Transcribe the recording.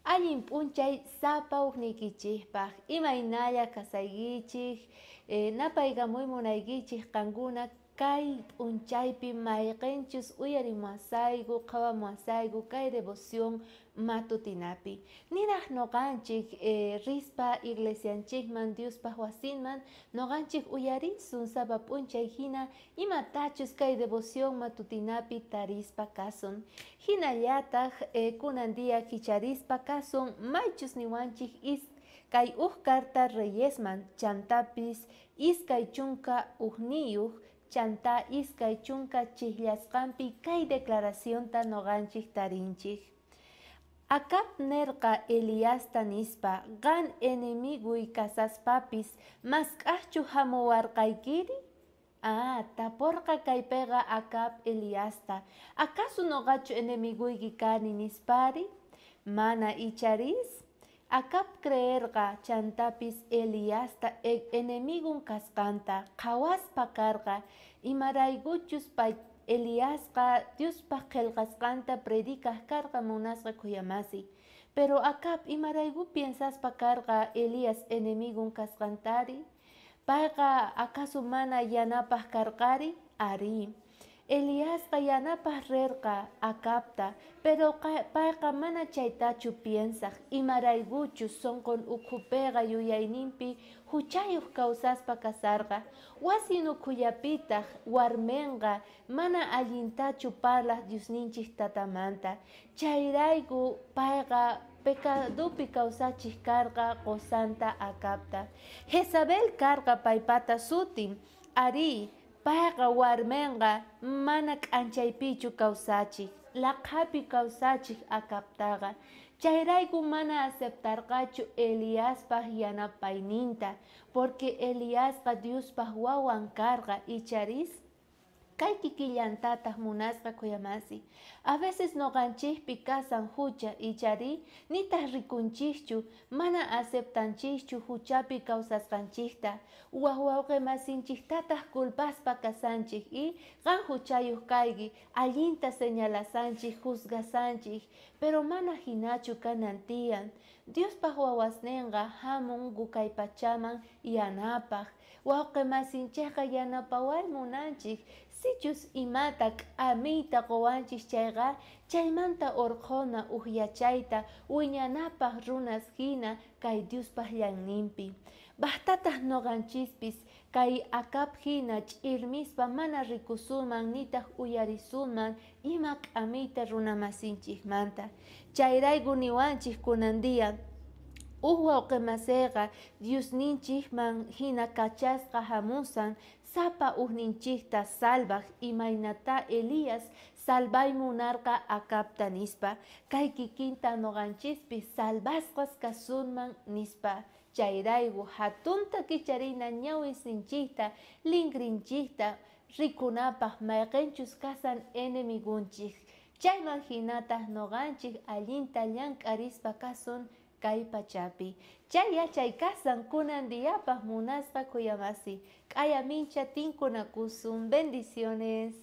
Allin p'unchay sapa ujniykichikpaq, imaynalla kasaykichik, napaykamuy munaykichik qankuna kay p'unchaypi mayqinchus uyarimuwasayku, qhawamuwasayku kay devoción matutinapi. Niraj noqanchik rispa iglesianchikman, Diospaq wasinman, noqanchik uyarisun sapa p'unchay hina imatachus kay devoción matutinapi tarispa kasun. Hinallataq kunan día kicharispa kasun maychus niwanchik kay uj carta Reyesman, chantapis 21 chanta 20 chijllasqanpi kay declaracionta noqanchik tarinchik. Acab nerqa Eliasta nispa, qan enemiguy kasaspapis mask'ajchu hamuwarqaykiri? Ah, taporqa kaypiqa Acab Eliasta, acaso noqachu enemiguyki kani nispari? Mana icharis? Acab creerqa chantapis Eliasta enemigun kasqanta, qhawaspa karqa, imaraykuchus pay Eliasqa Diospaq qillqasqanta predicaj karqa munasqa khuyamasi. Pero Acab imarayku piensaspa karqa Elías enemigun kasqantari? Payqa acaso mana yanapaj karqari? Arí. Eliasqa yanapaj rirqa Acabta, pero payqa mana chaytachu piensaj, imaraykuchus sunqun ukhupiqa yuyayninpi huchayuq kawsaspa kasarqa. Wasin ukhullapitaq warminqa mana allintachu parlaj Diosninchik tatamanta. Chayrayku payqa pecadopi kawsachik karqa qusanta Acabta. Jezabel karqa paypata sutin. Arí, payqa warminqa mana k'anchaypichu kawsachik, laqhapi kawsachik Acabtaqa. Chayrayku mana aceptarqachu Eliaspaq yanapayninta, porque Eliasqa Diospaq wawan karqa, icharis? Kay kikillantataq munasqa khuyamasi. A veces noqanchikpi kasan hucha, ichari? Nitaq rikunchikchu, mana aceptanchikchu huchapi kawsasqanchikta. Waj wawqi masinchiktataq culpaspa kasanchik y qan huchayuq kayki, allinta señalasanchik, juzgasanchik, pero mana hinachu kanan tiyan. Diospaq wawasninqa hamunku kay pachaman yanapaq. Wawqi masinchikqa yanapaway munanchik, sichus imata k'amiyta quwanchik chayqa, chaymanta urqhuna uj yachayta wiñanapaq runas hina kay Diospaq llanninpi. Bajtataq noqanchispis kay Acab hina ch'irmispa mana rikusunman nitaq uyarisunman ima k'amiyta runamasinchikmanta. Chayrayku niwanchik kunan día, uj wawqi masiyqa Diosninchikman hina kachasqa hamusan sapa ujninchikta salvaj, imaynata Elías salvay munarqa Acabta nispa, kay kikinta noqanchispis salvasqas kasunman nispa. Chayrayku hatunta kicharina ñawisninchikta, linkrinchikta rikunapaq mayqinchus kasan enemigunchik. Chayman hinataq noqanchik allinta llank'arispa kasun kay pachapi. Chay yachay kasan kunan diyapaq munasqa khuyamasi. K'aya mincha tinkunakusun. Bendiciones.